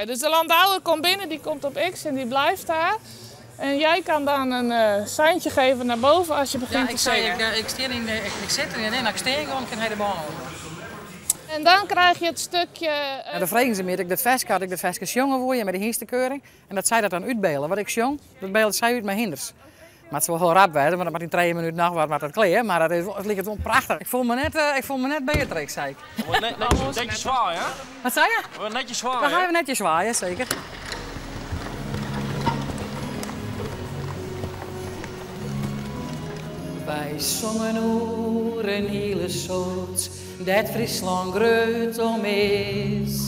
Dus de landauer komt binnen, die komt op X en die blijft daar. En jij kan dan een uh, seintje geven naar boven als je begint ja, ik te zei, zingen. Ik, ik, stean in de, ik, ik sit erin en ik stean gewoon, kan hij de bal over. En dan krijg je het stukje... Uh... Nou, dan vregen ze me, ik dat verske had ik dat verske sjongen woe met de hinstekeuring. En dat zij dat dan uitbelen. Wat ik sjong, dat beelde zij uit mijn hinders. Maar het is wel heel rap werden, want dat moet in 3 minuten nog wat, maar dat kleer. Maar dat is, het lijkt wel prachtig. Ik voel me net, ik voel me net Beatrix, zei ik. Wordt net, netjes, netjes zwaaien, hè? Wat zei je? Wordt netjes zwaaien. Dan gaan we netjes zwaaien, zeker. Wy songen oer in hiele soad, dêr't Fryslân grut om is.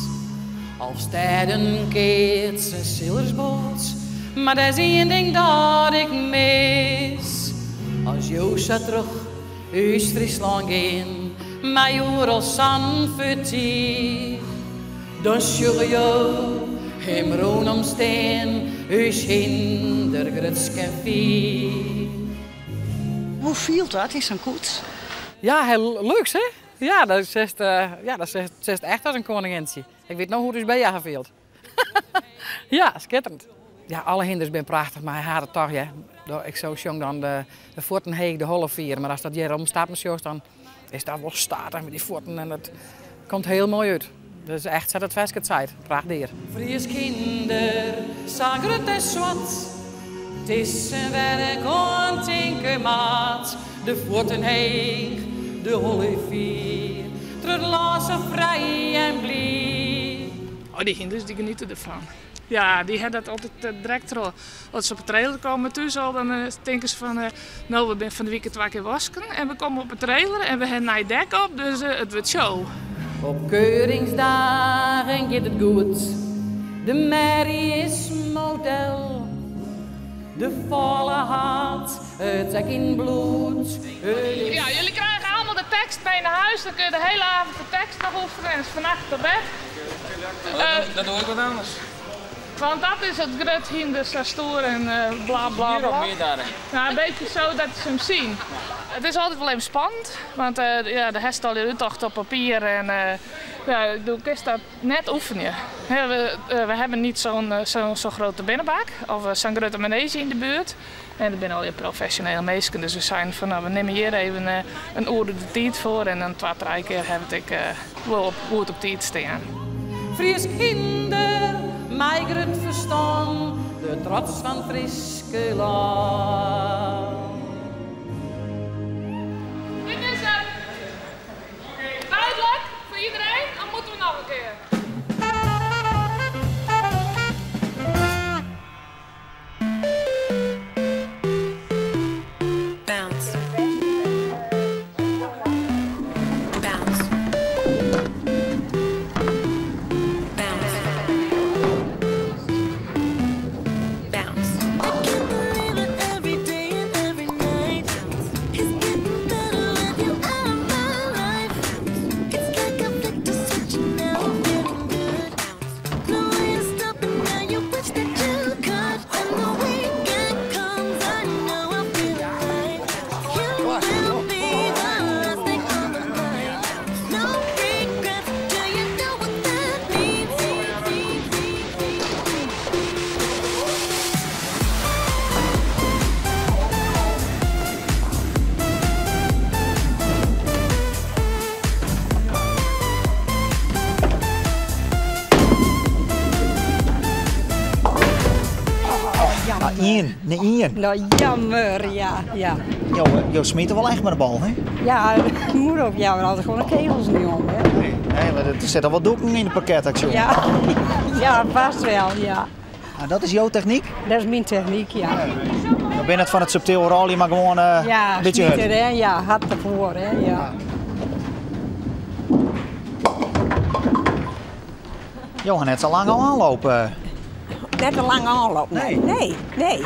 Alvestêden, keatsen, sillersboat, mar der is ien ding dat ik mis. As jo sa troch ús Fryslân gean, mei oeral sa'n fertier, dan sjogge jo him rûnom stean, ús hynder grutsk en fier. Hoe fielt dat yn sa'n koets? Ja, heel leuk hè? Ja, dat is echt, ja, dat is echt als een koninginnetje. Ik weet nog hoe het is bij jou gefield. Ja, schitterend. Ja, alle hinders zijn prachtig, maar hij had het toch, ja. Ik zo jong dan de voeten heeg, de holle vier. Maar als dat hier omstaat, dan is dat wel statig met die voeten en dat komt heel mooi uit. Dus echt, zet het versje het zijt. Prachtig. Fries kinder, sa grut en swart. Het is een werk ontinkermaat. De voeten heeg, de holle vier. Terug zo vrij en blij. Oh, die hinders die genieten ervan. Ja, die hebben dat altijd direct al. Als ze op de trailer komen thuis al, dan denken ze van, nou, we zijn van de weekend 2 keer wasken en we komen op de trailer en we hebben een dek op, dus het wordt show. Op keuringsdagen gaat het goed. De merrie is model. De volle had het ek in bloed. Ja, jullie krijgen allemaal de tekst mee naar huis. Dan kun je de hele avond de tekst nog oefenen en is vannacht op bed. Dat doe ik wat anders. Want dat is het grut hinder, zo stoer en bla bla Hier of bla. meer daarin? Nou, een beetje zo dat ze hem zien. Het is altijd wel even spannend, want ja, de herst al je uittocht op papier en ja, ik bedoel, kun je dat net oefenen. Hè, we hebben niet zo'n grote binnenbak of zo'n grote manege in de buurt. En er zijn al je professionele meesten, dus we zijn van, nou, we nemen hier even een uur de tijd voor en dan 2, 3 keer heb ik wel op, goed op tijd staan. Fries kinder, mij grut verstaan, de trots van Friske land. Dit is het. Duidelijk voor iedereen, dan moeten we nog een keer. Bounce. Bounce. Bounce. Bounce. I can't believe it every day and every night. It's getting better with you out of my life. It's like I flicked a switch and now I'm feeling good. No way to stop it now. You wish that you could. When the weekend comes, I know I'll feel alright. You will be the last thing on my mind. No regrets. Do you know what that means? Ah, ien. Nee, ien. Nou, jammer, ja, ja. Jo smieten wel echt met de bal, hè? Ja, moet ook. Ja, we hadden gewoon de kegels niet om, hè? Nee, nee, maar er zitten wel doeken in het pakket, ik zo. Ja, ja, vast wel, ja. Ah, dat is jouw techniek? Dat is mijn techniek, ja. Dan ben je het van het subtiel rollen, maar gewoon Ja, een beetje smieten, hard. hè? Ja, hard ervoor, hè? Ja. Johan, net zo lang al aanlopen. Net te lang aanlopen. Nee. Nee, nee.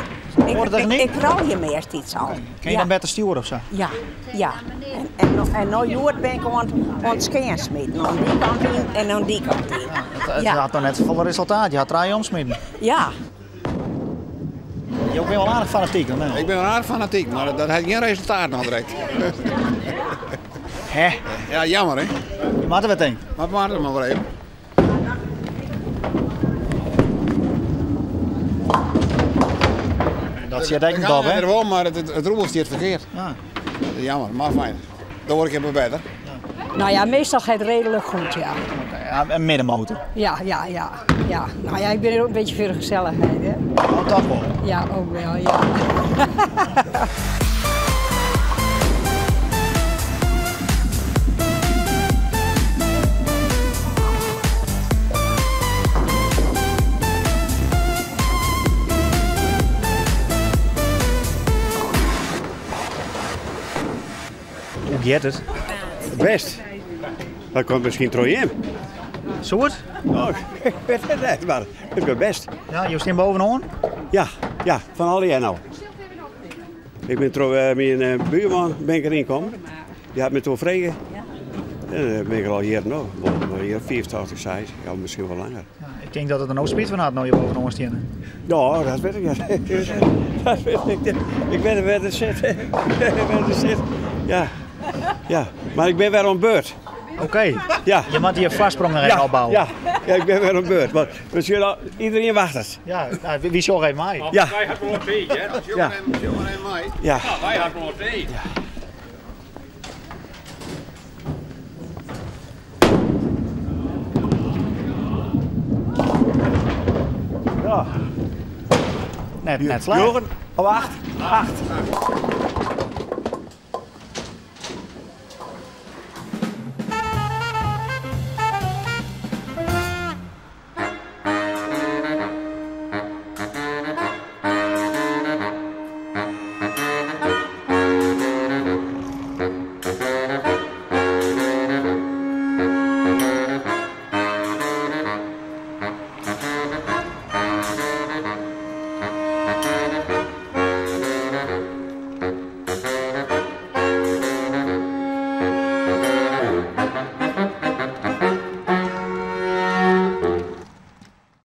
Hoort dat niet? Ik rol je meest iets al. Kun je dan beter sturen of zo? Ja, ja. En nou Joert ben ik aan het scherm smeten. Aan die kant in en aan die kant in. Ja, het Ja. had nog net zoveel resultaat. Je had drie omsmeten. Ja. Je bent wel aardig fanatiek, hè? Ik ben wel aardig fanatiek, maar dat heeft geen resultaat nog direct. Hè? Ja, jammer hè. Je maakt er wat in. Maar maak er maar weer even. Dat zit echt niet op, hè? Er wel, maar het roebel stiet ferkeard. Ja. Jammer, mar fijn. Dan word ik even beter. Nou ja, meestal gaat het redelijk goed, ja. Ja, een middenmotor. Ja. Nou ja, ik ben er ook een beetje voor de gezelligheid, hè. Oh, toch wel. Ja, ook wel, ja. Hoe gaat het? Best. Dat komt misschien door in. Soort? Oh, ik weet het niet, maar het gaat best. Ja, je staat bovenaan? Ja, ja, van al die nou. Ik ben door mijn buurman ben ik erin gekomen. Die had me toen vregen. En dan ben ik er al hier nou, wel hier 84, 6, ja, misschien wel langer. Ja, ik denk dat het een hoop van had nou je bovenaan staan. Ja, dat weet ik niet. Dat weet ik niet. Ik weet waar het zit. Ik weet waar het zit. Ja. Ja, maar ik ben weer aan beurt. Oké. Ja. Je moet hier vastsprongen Ja, opbouwen. ja. Ja, ik ben weer aan beurt. Maar misschien al, iedereen wacht het. Ja, nou, wie zorgt even mij? Ja. Wij hadden wel een beetje, hè? Ja. Ja. Wij hadden wel een beetje. Ja. Net slecht. Jurgen, oh, acht. Acht.